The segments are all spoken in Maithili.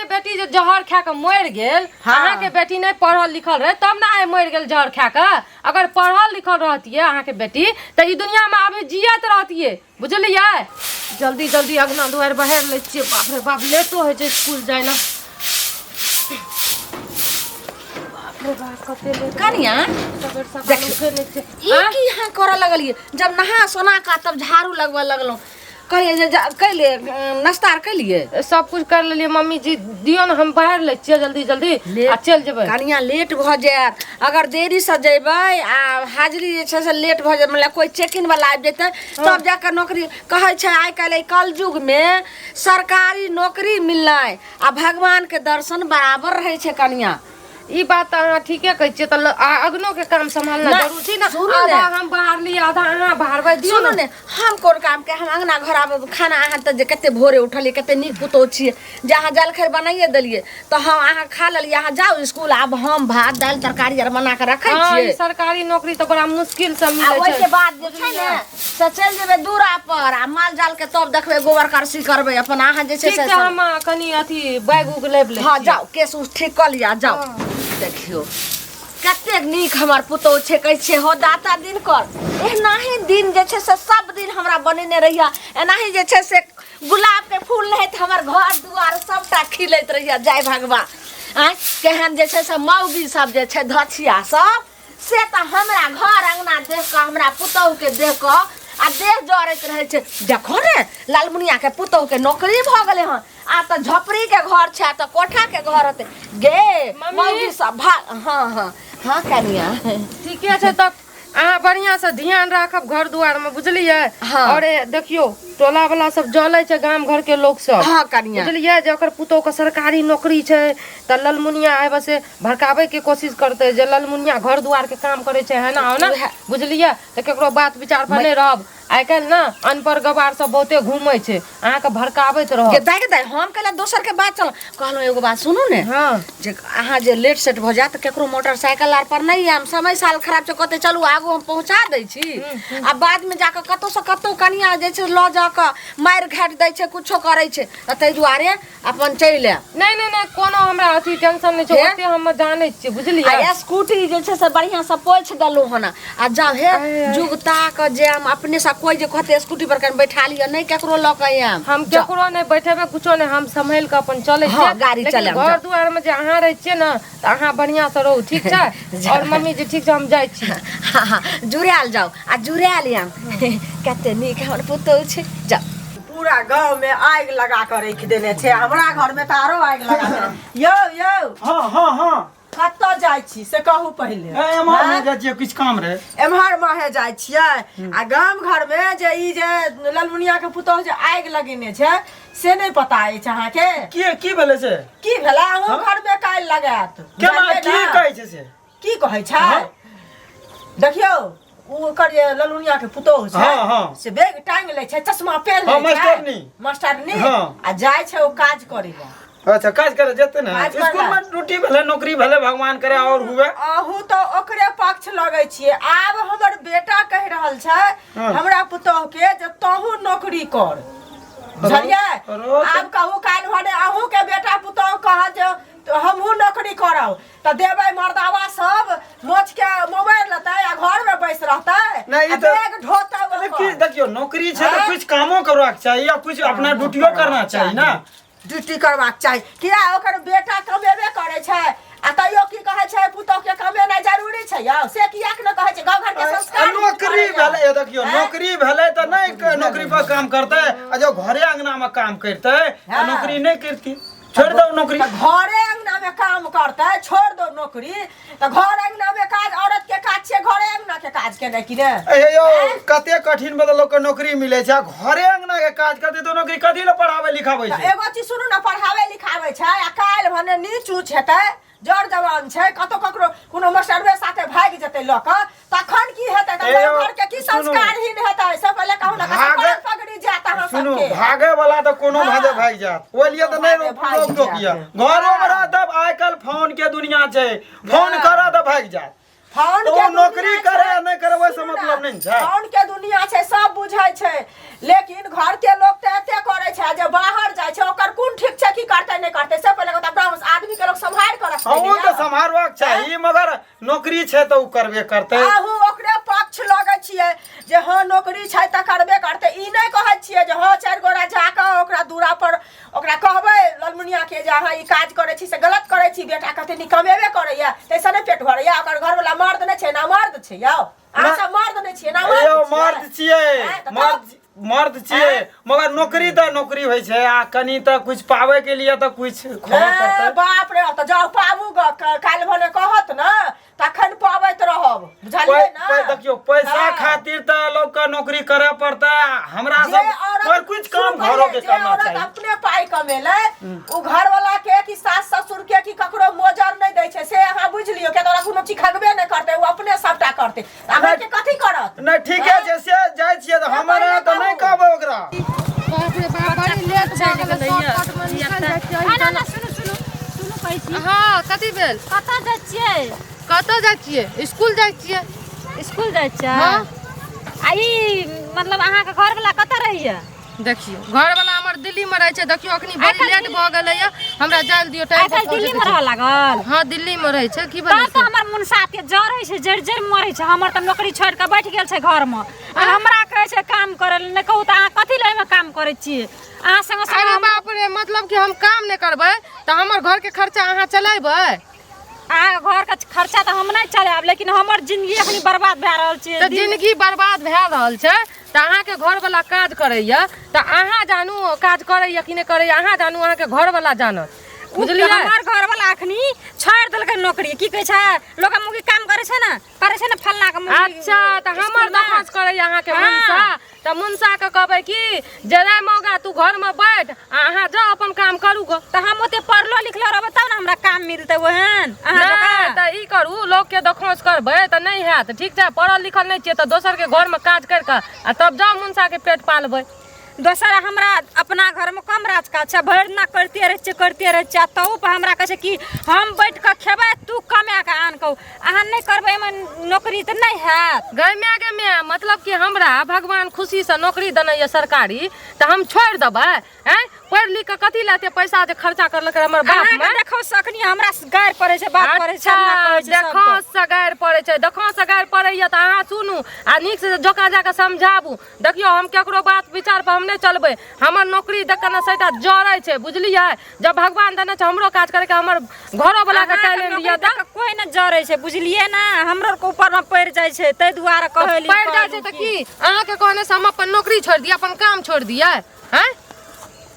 अहाँके बेटी जे जहर खा कऽ मरि गेल, हाँ। अहाँके बेटी नहि पढ़ल लिखल रहे तब ने आइ मरि गेल जहर खा कऽ। अगर पढ़ल लिखल रहतियै अहाँके बेटी तऽ ई दुनियामे अभी जियत रहतियै, बुझलियै? जल्दी जल्दी अगना दुआरि बहारि लै छियै। बाप रे बाप, लेटो होइ छै स्कूल जाय ने। बाप रे बाप, कते लेट। कनिया, सबेर सकाल देखियौ। उठै नहि छै। ई की अहाँ करऽ लगलियै? जब नहा सोना कऽ तब झाड़ू लगबऽ लगलहुँ। कहलियै जे कैलियै नाश्ता आर कैलियै? सब कुछ कर लेलियै मम्मी जी। दियौ ने, हम बाहर लै छियै जल्दी जल्दी आ चलि जेबै। कनिया, लेट भऽ जायत। अगर देरीसँ जेबै आ हाजिरी जे छै से लेट भऽ जायत, मतलब कोइ चेकिंग वाला आबि जेतै तब जाकऽ नौकरी कहै छै। आइ काल्हि एहि कलयुगमे सरकारी नौकरी मिलनाइ आ भगवानके दर्शन बराबर रहै छै कनिया। ई बात तऽ अहाँ ठीके कहै छियै। तऽ अगनो के काम सम्हालना नहि, जरूरी छै ने। सुनू ने। आधा हम बाहरली, आधा अहाँ बाहरबै, दियौ सुनू ने। ने, हम कोन काम के? हम अंगना घर आब खाना। अहाँ तऽ जे कते भोरे उठलियै, कते नीक पुतोह छियै जे अहाँ जलखै बनाइए देलियै, तऽ हम अहाँ खा लेलियै। अहाँ जाउ स्कूल, आब हम भात दालि तरकारी आर बना कऽ रखै हँ, ई छियै। सरकारी नौकरी तऽ बड़ा मुश्किल से आ मिलै ओहिके छै। बाद जे छै ने से चलि जेबै दूरा पर आ माल जाल के तब देखबै, गोबर करसी करबै अपन अहाँ जे छै ठीक से छै, हम कनि अथी बैग उग लेब लै हँ छियै। जाउ, केस उस ठीक कऽ लिअ, जाउ। देखियौ कतेक नीक हमर पुतोहु छै। कहै छियै हो दाता दिनकर, एनाही दिन जे छै से सब दिन हमरा बनेने रहिया, एनाही जे छै से गुलाब के फूल रहैत हमर घर दुआर सबटा खिलैत रहिया। जय भगवान। आँय, केहन जे छै से मौगी सब जे छै धछिया सब से तऽ हमरा घर अंगना देख कऽ, हमरा पुतहुके देख कऽ आ देह जरैत रहै छै। देखो ने, लालमुनियाके पुतहुके नौकरी भऽ गेलै हन, आ तऽ झोपड़ीके घर छै, आ तऽ कोठाके घर होतै गे। मम्मी। मौगी सब भा हँ हँ हँ कनिया। ठीके छै, तऽ अहाँ बढ़िआँ से ध्यान राखब घर दुआरमे, बुझलियै? हाँ। और देखियौ, टोला वाला सब जलै छै, गाम घर के लोक सब। हाँ कनिया। बुझलियै, जे ओकर पुतोह के सरकारी नौकरी छै तऽ ललमुनिया आबि से भड़काबै के कोशिश करतै जे ललमुनिया घर दुआर के काम करै छै, है ना हो ना। बुझलियै? तऽ केकरो बात विचार पर नहि रहब। आइ काल्हि ने अनपढ़ गवार सब बहुते घूमै छै, अहाँके भड़काबैत गे रहत। दाइ, गे दाइ, हम कैला दोसर के बात चल कहलहुँ। एगो बात सुनू ने। हँ। जे अहाँ जे लेट सेट भऽ जायत तऽ केकरो मोटरसाइकिल आर पर नहि आयब। समय साल खराब छै। कहतै चलू आगू हम पहुँचा दै छी आ बादमे जाकऽ कतहुसँ कतहु कनिया जे छै लऽ जाकऽ मारि घाटि दै छै, कुछो करै छै, तऽ ताहि दुआरे अपन चलि आयब। नहि नहि नहि, कोनो हमरा अथी टेंशन नहि छै। हे? ओते हम जानै छियै, बुझलियै? आ स्कूटी जे छै से बढ़िआँ से पोछि देलहुँ हन, आ जाउ हे जुगता कऽ जायब अपने से। कोइ जे कहतै स्कूटी पर कनि बैठा लिअ, नहि केकरो लऽ कऽ आयब। हम केकरो नहि बैठेबै, कुछो नहि, हम सम्हलि कऽ अपन चलै हँ, छियै। गाड़ी लेकिन चलायब, घर जाउ। दुआर मे जे अहाँ रहै छियै ने तऽ अहाँ बढ़िआँ से रहू, ठीक छै? जाउ। और मम्मी जी, ठीक छै, हम जाइ छी। हँ हँ, जुड़ायल जाउ आ जुड़ायल आयब। कते नीक हमर पुतोहु छै, जाउ। पूरा गांव में आगि लगा कर रख देने छै, हमरा घर में तऽ आरो आगि लगा देने। यौ यौ। हाँ हाँ हाँ। कतऽ जाइ छी से कहू पहिले। ए, एम्हर नहि जाइ छियै, किछु काम रहै। एम्हर माहे जाइ छियै आ गाम घर में जे ई जे ललमुनिया के पुतोहु जे आगि लगेने छै से नहि पता अछि अहाँके? की की भेलै से? की भेलै? अहूँ घर में काल्हि लगायत। केना? बुझलियै की ने? कहै छै से? की कहै छै? हाँ? देखियौ, ओ ओकर जे ललुनिया के पुतोहु छै, हाँ, हाँ। से बैग टांग लै छै, चश्मा पेन हाँ, लै छै, मास्टरनी। मास्टरनी। हाँ। आ जाइ छै ओ काज करै लए। अच्छा, काज करे जेतै ने? काज करे स्कूल में ड्यूटी भेलै, नौकरी भेलै, भगवान करे और हुए। अहूँ तऽ ओकरे पक्ष लगै छियै। आब हमर बेटा कहि रहल छै हाँ। हमरा पुतोहु के जे तोहूँ नौकरी कर, बुझलियै? अरो तऽ- आब कहू, काल्हि भने अहूँ के बेटा पुतोहु कहत जे हमहूँ नौकरी करब तऽ देबै मर्दावा सब मोछ के मोबाइल लेतै आ घर में बैस रहतै नहीं, आ ई तऽ- बैग ढोतै अरे ओकर। की देखियौ, नौकरी छै तऽ आँय? कुछ कामो करबाक चाही आ कुछ अपना ड्यूटियो करना चाही ने। ड्यूटी करबाक चाही किया? ओकर बेटा कमेबे करै छै आ तैयो की कहै छै, पुतोह के कमेनाइ जरूरी छै यौ, से कियाक ने कहै छै? गाँव घर के संस्कार आ नौकरी भेलै, ए देखियौ, आँय? नौकरी भेलै तऽ नहि नौकरी पर काम करतै आ जब घरे अंगना मे काम करतै तऽ हाँ। नौकरी नहि करती, छोड़ि दौ नौकरी। तऽ घरे अंगना में काम करतै, छोड़ दो नौकरी, तऽ घर अंगना में काज औरत के काज छियै, घरे अंगना के काज केनाइ कि ने? ए यौ, कते कठिन बदल लोक के नौकरी मिलै छै आ घरे अंगना के काज करतै तऽ नौकरी कथी लए पढ़ाबै लिखाबै तऽ छै? एगो चीज सुनू ने, पढ़ाबै लिखाबै छै आ काल्हि भने नीच ऊँच हेतै, जर जवान छै, कतौ ककरो कोनो मास्टरवे साथे भागि जेतै लऽ कऽ, तखन की हेतै? तऽ ए यौ, घर के की सुनू। संस्कारहीन हेतै से पहिले कहू ने। भागे- पगड़ी जायत अहाँ सुनू, सबके। भागे वाला तऽ कोनो हाँ। भाजे भागि जायत, ओहि लिए तऽ नहि भागे रोक भागि रोक टोक यऽ। जायत। घरो मे रहत, आइ काल्हि फोन के दुनिया छै, फोन हाँ। करत तऽ भागि जायत। फोन तऽ के ओ नौकरी दुनिया छै। करे या नहि करे, ओहिसँ सुनू ने, मतलब नहि ने छै। फोन के दुनिया छै, सब बुझै छै, लेकिन घर के लोग तऽ एते करै छै जे बाहर जाइ छै ओकर कोन ठीक छै, की करतै नहि करतै से पहिले। रहतै हाँ, ओ ने तऽ यौ? सम्हारबाक चाही मगर नौकरी छै तऽ ओ करबे करतै। अहूँ ओकरे पक्ष लगै छियै जे हँ नौकरी छै तऽ करबे करतै, ई नहि कहै छियै जे हँ चारि गोरा जाकऽ ओकरा दूरा पर ओकरा कहबै ललमुनिया के जे अहाँ ई काज करै छी से गलत करै छी, बेटा कते नीक कमेबे करैया ताहिसँ नहि पेट भरैया, ओकर घरवला मर्द नहि छै ना मर्द छै यौ? अहाँ सब मर्द नहि छियै ना मर्द यौ छियै? मर्द छियै, आँय, तऽ मर्द मर्द छियै मगर नौकरी तऽ नौकरी होइ छै आ कनि तऽ कुछ पाबै के लिए तऽ कुछ खोअ ए, पड़तै। बाप रे, तऽ जाउ पाबू ग, काल्हि भने कहत ने तखन पबैत रहब, बुझलियै ने? देखियौ पैसा हँ। खातिर तऽ लोक के नौकरी करऽ पड़तै आ हमरा जे सब औरत पर कुछ काम सुनू पहिले, घरो के जे करना औरत चाही। अपने पाइ कमेलै ओ घरवाला के कि सास ससुर के कि ककरो मोजर नहि दै छै, से अहाँ बुझि लियौ, किया तऽ ओकरा कोनो चीज खगबे नहि करतै, ओ अपने सबटा करतै, अहाँके कथी करत? नहि ठीके छै, से जाइ छियै तऽ से हमर पहिले तऽ नहि कहू। कहबै ओकरा। बाप रे बाप, बड़ी लेट भऽ गेलै, शॉर्टकट मे निकल जाइ छियै। आ, ना, ना, सुनू सुनू सुनू, कहै छी। हँ, कथी भेल? कतऽ जाइ छियै? कतऽ जाइ छियै? स्कूल जाइ छियै। स्कूल जाइ छियै? हँ। आ ई मतलब अहाँके घरवला कतऽ रहैया? देखियौ, घरवला हमर दिल्ली मे रहै छै। देखियौ, अखनी बड़ी आइ काल्हि लेट भऽ गेलैया, हमरा जाय दियौ टाइम आइ पर काल्हि पहुँचैके दिल्ली मे छै। रहऽ लागल? हँ, दिल्ली मे रहै छै। की भेलै तब तऽ हमर मुनसा के जरै छै, जरि जरि मरै छै। हमर तऽ नौकरी छोड़ि कऽ बैठ गेल छै घरमे आ हमरा कहै छै काम करै लए। नहि कहू तऽ अहाँ कथी लए एहिमे काम करै छियै? अहाँ संगे संगे अरे हम बाप रे, मतलब कि हम काम नहि करबै तऽ हमर घरके खर्चा अहाँ चलेबै? अहाँके घरके खर्चा तऽ हम नहि चलायब, लेकिन हमर जिंदगी अखनी बर्बाद भए रहल छै। तऽ जिंदगी बर्बाद भए रहल छै तऽ अहाँके घरवला काज करैया तऽ अहाँ जानू काज करैया कि नहि करैया, अहाँ जानू, अहाँके घरवला जानत, बुझलियै? हमर घरवला अखनी छोड़ि देलकै नौकरी। की कहै छै, लोक मुगी काम करै छै ने, करै छै ने फल्लाँ के मुगी। अच्छा, तऽ हमर स्कूलमे। दखस करैया अहाँके हँ। मुनसा? तऽ मुनसा के कहबै कि जे रे मौगा, तू घरमे बैठ आ अहाँ जाउ अपन काम करू गो। तऽ हम ओते पढ़लो लिखलो रहबै तब ने हमरा काम मिलतै ओहन अहाँ नहि जकाँ। तऽ ई करू, लोकके दखौस करबै तऽ नहि हैत, ठीक छै? पढ़ल लिखल नहि छियै तऽ दोसरके घरमे काज करि कऽ आ तब जाउ मुनसाके पेट पालबै। दोसर हमरा अपना घरमे कम राज काज छै? भरि दिना करिते रहै छियै, करिते रहै छियै, आ तहू पर हमरा कहै छै कि हम बैठ कऽ खेबै, तू कमा कऽ आन। कहू, अहाँ नहि करबै एहिमे नौकरी तऽ नहि हैत। गै माय, गे माय, मतलब कि हमरा भगवान खुशीसँ नौकरी देने यऽ सरकारी तऽ हम छोड़ि देबै? आँय, पढ़ि लिख कऽ कथी लए एते पैसा जे खर्चा करलकै हमर बाप अहाँके माय? देखौ सखनी हमरा गारि पड़ै छै, बात करै छै, अच्छा, अपना कहै छै देखो सबके। से गारि पड़ै छै, देखो से गारि पड़ैया तऽ अहाँ सुनू आ नीक से जोका जाकऽ समझाबू। देखियौ, हम केकरो बात विचार पर हम नहि चलबै। हमर नौकरी देख कऽ ने सैटा जरै छै, बुझलियै? जब भगवान देने छै हमरो काज करैके, हमर घरो वाला के अहाँके टैलेंट नौकरी यऽ देख तऽ कऽ कोइ नहि जरै छै, बुझलियै ने? हमरो आरके ऊपरमे पड़ि जाइ छै, ताहि दुआरे कहली। पड़ि जाइ छै तऽ की अहाँके कहने से हम अपन नौकरी छोड़ि दियै, अपन काम छोड़ि दियै? आँय,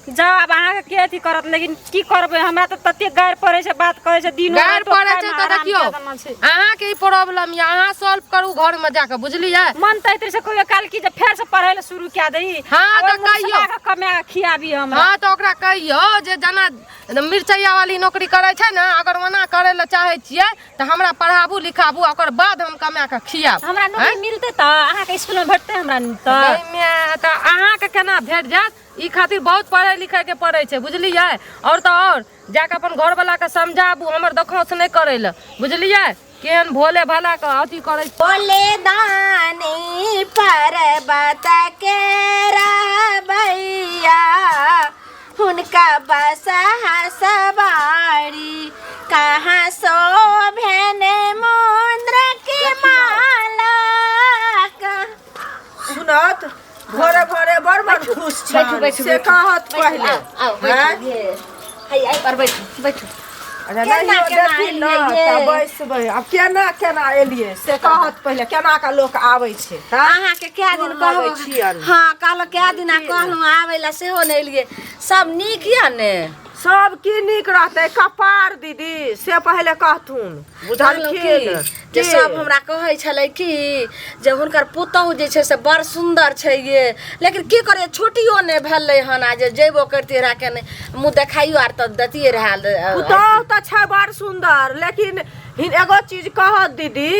जाउ, आब अहाँके के अथी करत, लेकिन की करबै, हमरा तऽ ततेक गारि पड़ै छै, बात करै छै दिनो गारि रातो, पड़ै खायमे छै तऽ हराम देखियौ कए देने छै। अहाँके ई प्रॉब्लम यऽ, अहाँ सॉल्व करू घरमे जाकऽ, बुझलियै? मन तऽ एतरे से कहियो काल की जे फेर से पढ़ै लए शुरू कए दही। हँ, आ तऽ ओहि कहियौ। मुसबा के कमा कऽ खियाबी हमरा। हँ, तऽ ओकरा कहियौ जे जेना मिरचैया वाली नौकरी करै छै ने, अगर ओना करै लए चाहै छियै तऽ हमरा पढ़ाबू लिखाबू, आ ओकर बाद हम कमा कऽ खियाब। हमरा नौकरी मिलतै तऽ अहाँके स्कूलमे भेटतै हमरा तऽ? गै माय, तऽ अहाँके केना भेट जायत? ई खातिर बहुत पढ़ै लिखैके पड़ै छै, बुझलियै? आओर तऽ आओर जाकऽ अपन घरवलाके समझाबू हमर दखौस नहि करै लए, बुझलियै? केहन भोले भालाके अथी करै छै। बोले दानी पर्वत के रहबैया, हुनका बसहा सवारी, कहाँ शोभन मुद्र के माला कहाँ। सुनत, भोरे भोरे बड़ मन खुश बैठू, छनि बैठू, से बैठू। कहत पहिले। आउ, बैठू। आँय? ये है, एहि पर बैठू, बैठू। अच्छा, केना नहियो केना देथिन ने एलियै तऽ ये? बैसबै। आब केना केना एलियै से कहत पहिले, केना कऽ लोक आबै छै? हँ? अहाँके कए दिन गोर लगै कहब छियनि। हँ, कहलहुँ कए दिना कहलहुँ आबै लए, सेहो नहि एलियै। सब नीक यऽ ने? सब की नीक रहतै कपार दीदी, से पहिले कहथुन। कहलहुँ की बुझलखिन जे की? सब हमरा कहै छलै कि जे हुनकर पुतहु जे छै से बड़ सुन्दर छै ये, लेकिन की करियै, छुट्टियो नहि भेलै हन, आ जे जेबो करितियै रहए के नहि मुँह देखाइयो आर तऽ दैतियै रहए। पुतहु तऽ छै बड़ सुन्दर, लेकिन हिन एगो चीज कहत दीदी,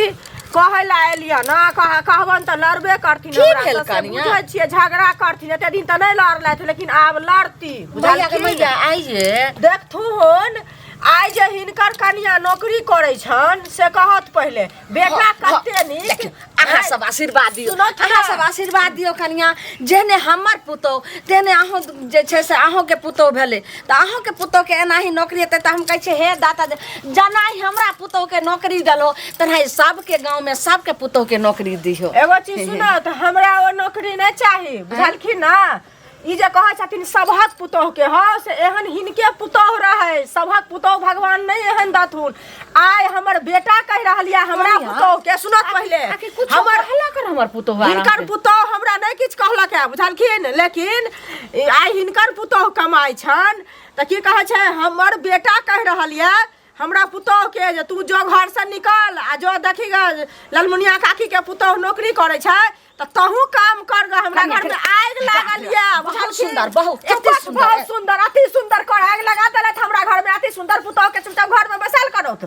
कहै लए एलियै ने, कहबनि तऽ लड़बे करथिन की हमरा भेल सँ, से कनियाँ? बुझै छियै, झगड़ा करथिन। एते दिन तऽ नहि लड़लथि, लेकिन आब लड़ती, भैया के बुझलखिन? मैया आइये देखथुन। आइ जे हिनकर कनिया नौकरी करै छन से कहत पहिले बेटा कते नीक। देखियौ, अहाँ सब आशीर्वाद दियौ, सुनत अहाँ ना। सब आशीर्वाद दियौ कनिया, जेहने हमर पुतोह तेहने अहूँ जे छै से अहूँके पुतोह भेलै, तऽ अहूँके पुतोहके एनाही नौकरी हेतै तऽ हम कहै छियै हे दाता, जेनाही हमरा पुतोहके नौकरी देलहो तेनाही सबके गाँवमे सबके पुतोहके नौकरी दिहो। एगो चीज सुनत, हमरा ओ नौकरी नहि चाही, बुझलखिन ना? ई जे कहै छथिन सबहक पुतोह के, हँ से एहन हिनके पुतोह रहै, सबहक पुतोह भगवान नहि एहन दथुन। आइ हमर बेटा कहि रहल यऽ हमरा कनिया, पुतोह के, सुनत पहिले, आखिर कुछो हमर कहलक हन हमर पुतोह आराम हिनकर से? पुतोह हमरा नहि किछु कहलक है, बुझलखिन? लेकिन आइ हिनकर पुतोह कमाइ छनि तऽ की कहै छै, हमर बेटा कहि रहल यऽ हमरा पुतोह के जे तू जो घर से निकल आ जो देखी ग ललमुनिया काकी के पुतोह नौकरी करै छै तऽ तहू काम कर ग, हमरा कनिया, घर में आगि लागल यऽ, बहुत बुझलखिन? सुंदर, बहुत, चुप अति बस, सुंदर। बहुत सुंदर, अति सुंदर कर आगि लगा देलथि हमरा घर में, अति सुंदर पुतोह के चुपचाप घर में बैसल करौत,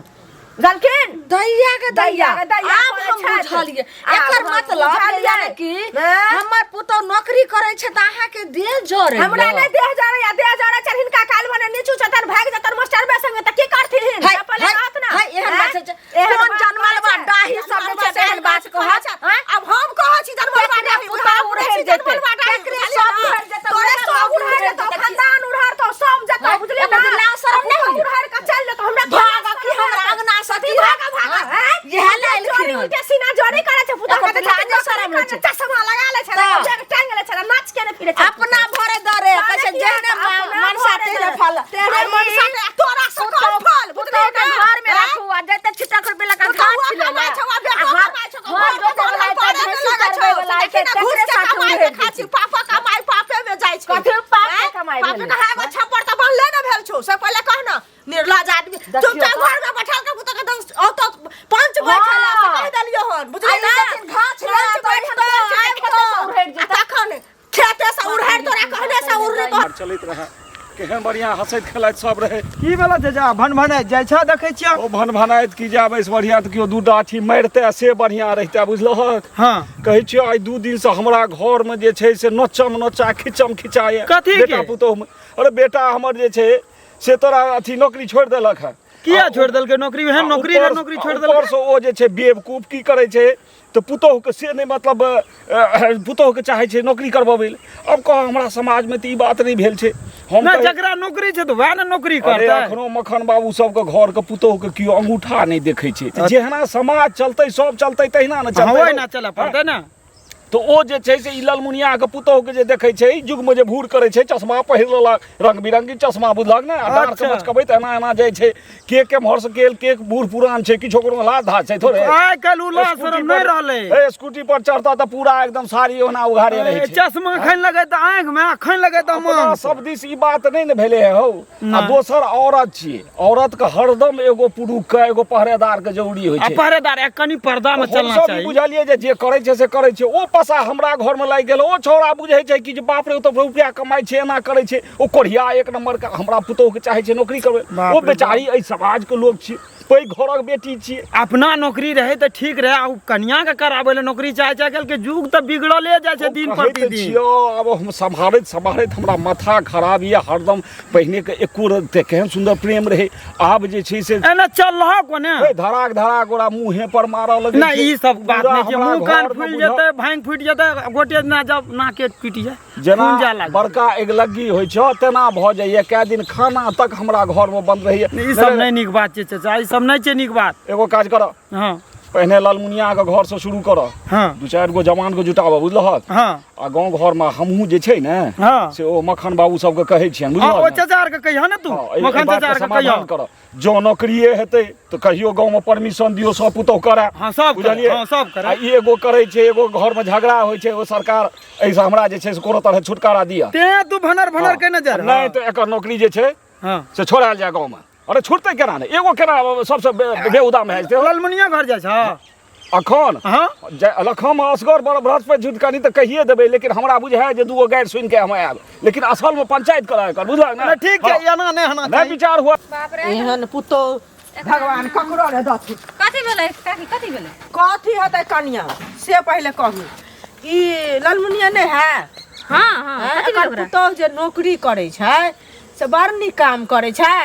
बुझलखिन? दैया के दैया, दैया के दैया आब करै हम छथि। बुझलियै। आब एकर हम मतलब बुझलियै। यानी कि हैं? हमर पुतोह नौकरी करै छै तऽ अहाँके देह जरै। हमरा नहि देह जरै, देह जरै छै हिनका काल भने नीचू छथन, भागि जतन मास्टरबे संगे तऽ की करथिन? हाय, से पहिले हाय, कहत ना। हाय, एहन हैं? बात छै। एहन कोन बात जनमल बा कहै छै? डाही सब जे छै से एहन बात कहत, छै। हैं? आब हम कहै छी जनमल बा केकरे डाही, पुतोह हम उड़हरि कहै छी जेतै? जनमल बा डाही, केकरे बुझलियै सब ना? उड़हरि जेतै? तोरे उएह सब बाबू उड़हरि उड़हरि जेतौ, जेतै। खानदान उड़हरतौ, सब जेतौ, हैं? बुझलियै एकर ना? लाज शरम नहि होइए? उड़हरि कऽ चलि जेतौ, हमरा भागऽ की हमरा अंगना से अथी की? भागऽ, भागऽ, हैं? हैं? इएह लए एलखिन जरी हन। उल्टे सीना जरी करै छै, पुतोह एकर कहै छै, लाजो शरम होइ छै। चश्मा लगा लै छै, तऽ। बैग टांगि लै छै, नाच के ने फिरै छै। अपना भरे दरे कहै छै ताने जेहने किया अपना मनसा भरे तेहने दरे। फल। तेहने आ ई मनसा के तोरा से कम फल, बुझलियै पुतोह के ना? घर में हैं? राखू आ जते छिटक रुपया लगा पुतोह घाट छिले कमाइ ला। छौ, आ बेटो आ घर- कमाइ छौ, घर घर जोतै के वला घर एतै, पर भैंसी लगै छौ, चरबै वला देखी एतै, ना, घूस तकरे के साथे कमाइ उड़ै के खाइ छी, पापा कमाइ पापे में जाइ छै। कथी पाप के हैं? कमाइ पापे भेलै? के है, एगो छप्पर तऽ बनले ने भेल छौ, से पहिले कह ना। निर्लज आदमी, देखियौ चुपचाप तऽ। घर में बैठल के पुतोह के दस औतो पंच बैठल है, से हाँ। कहि देलियौ हन, बुझलियै आ ई ना? जखन घास ले पंच आतौ, बैठल, तऽ पंच आइ आबितौ, खेते से उड़हरि आ तखन खेते से उड़हरि तोरा कहने से उड़तौ। घर चलैत रहए, केहन बढ़िया हंसैत खेलाइत सब रहे। की भेला चाचा, भन भनाइत जाइ छह देखै छियौ? ओ भन भनाइत की जाब, एहिसँ बढ़िया तऽ केओ दू डाठी मारिते से बढ़िया रहिते, बुझलहक? हाँ। कहै छियौ आइ 2 दिन से हमरा घरमे जे छै से नोचम नोचा खिचम खिचाए। कथी के? बेटा पुतोहमे। अरे बेटा हमर जे छै से तोरा अथी नौकरी छोड़ि देलक हँ। किया छोड़ि देलकै नौकरी? एहन नौकरी रहै, नौकरी छोड़ि देलकै? ऊपरसँ ओ जे छै बेवकूफ की करै छै तऽ पुतोहुके से नहि, मतलब पुतोहुके चाहै छै नौकरी करबबै लए। अब कह हमरा समाजमे तऽ ई बात नहि भेल छै। हम नहि, जकरा नौकरी छै तऽ वएह ने नौकरी अरे करतै। अखनो मखन बाबू सबके घरके पुतोहुके केओ अंगूठा नहि देखै छै। तऽ जेहना समाज चलतै सब चलतै तहिना ने हाँ, चलतै। ओहिना चलऽ पड़तै ने। तऽ ओ जे छै से ई ललमुनियाके पुतोहुके जे देखै छै, ई युगमे जे भूर करै छै, चश्मा पहिर लेलक, रंग बिरंगी चश्मा, बुझलक ने? आ डाँड़के अच्छा। मचकबैत एना एना जाइ छै। के केम्हरसँ गेल, के बूढ़ पुरान छै, किछो कोनो लाज धाज छै थोड़े? आइ काल्हि ओ लाज स्कूटी शरम नहि पर- रहलै। ए, स्कूटी पर चढ़ता तऽ पूरा एकदम साड़ी ओना उघारे रहै छै। चश्मा खैन लगै तऽ आँखिमे, आ खैन लगै तऽ अपना मांग। सब दिस ई बात नहि ने भेलै हौ। आ नहि। दोसर औरत छियै, औरत के हरदम एगो पुरुष के एगो पहरेदार के जरूरी होइ आ छै। पहरेदार एक कनि पर्दा में चलना हमसब ई चाही। बुझलियै जे जे करै छै से करै छै। ओ पसा हमरा घर में लागि गेल। ओ छौड़ा बुझै छै कि जे बाप रे, ओ तऽ रुपया कमाइ छै, एना करै छै। ओ कोढ़िया एक नंबर के हमरा पुतोहु के चाहै छै नौकरी करबै। बाप ओ रे बेचारी एहि समाज के लोक छियै, पैघ घरक बेटी छियै। अपना नौकरी रहे तऽ ठीक रहे, आ उ कनिया के कराबै लए नौकरी चाहे छै। आइ काल्हि के युग तऽ बिगड़ले जाइ छै दिन कहै तऽ प्रतिदिन। छियौ, आब हम सम्हारैत सम्हारैत हमरा माथा खराब यऽ हरदम। पहिने के एको रत्ती केहन सुन्दर प्रेम रहे, आब जे छै से एना चल रहा कोने ए, धड़ाक धड़ाक ओकरा मुँहे पर मारऽ लगै नहि, छै। ई सब बात पूरा नहि छै। हमरा मुँह कान घरमे फूलि बुझल- जेतै, भांग फूटि जेतै, गोटे ना जब नाके टूटि जाय, जेना खून जाय लागै। बड़का अगिलग्गी होइ छै तेना भऽ जाइए। कए दिन खाना तक हमरा घरमे बंद रहैए। ई सब नहि नीक बात छै चाचा, ई सब नहि छै नीक बात। एगो काज करऽ, हाँ, पहिने ललमुनिया के घर से शुरू करऽ, हाँ, 2-4 गो जवान के जुटाबऽ, बुझलहक? हाँ। आ गाँव घर में हमहूँ जे छै ने, हाँ, से ओ मखन बाबू सबके कहै छियनि, हाँ, बुझलहक ओ ने? चाचा आर के कहियऽ ने तू। हाँ, एहि मखन बातके चाचा आर के समाधान कहियऽ। करऽ। जँ नौकरिए हेतै तऽ कहियो गाँव में परमिशन दियौ, सब पुतोहु करए। हाँ, सब करए, बुझलियै? हाँ, सब करए। आ ई एगो करै छै, एगो घर में झगड़ा होइ छै, ओ सरकार एहिसँ हमरा जे छै से कोनो तरह छुटकारा दिअ। तें तू भनर भनर हाँ। केने जा रहल। नहि तऽ एकर नौकरी जे छै हाँ, से छोड़ायल जाय गाँव में। अरे छुटतै केना नहि, एगो केना सबसँ बेहुदा में भए जेतै? ललमुनिया घर जाइ छह अखन? हाँ। लखम असगर बड़ बृहस्पति झूठ कनी तऽ कहिए देबै, लेकिन हमरा बुझाय जे दूगो गारि सुनि के हम आयब, लेकिन असल में पंचायत करा एकर, बुझलक ने? नहि, ठीक छै। हाँ। एना नहि होना नहि चाही। विचार हुआ। बाप रे, एहन पुतोह भगवान ककरो नहि दथुन। कथी भेलै काकी, कथी भेलै? कथी हेतै कनिया, से पहिले कहू। ई ललमुनिया नहि है? हाँ हाँ, हैं? कथी भेलै एकर ओकरा? पुतोह जे नौकरी करै छै से बड़ नीक काम करै छै।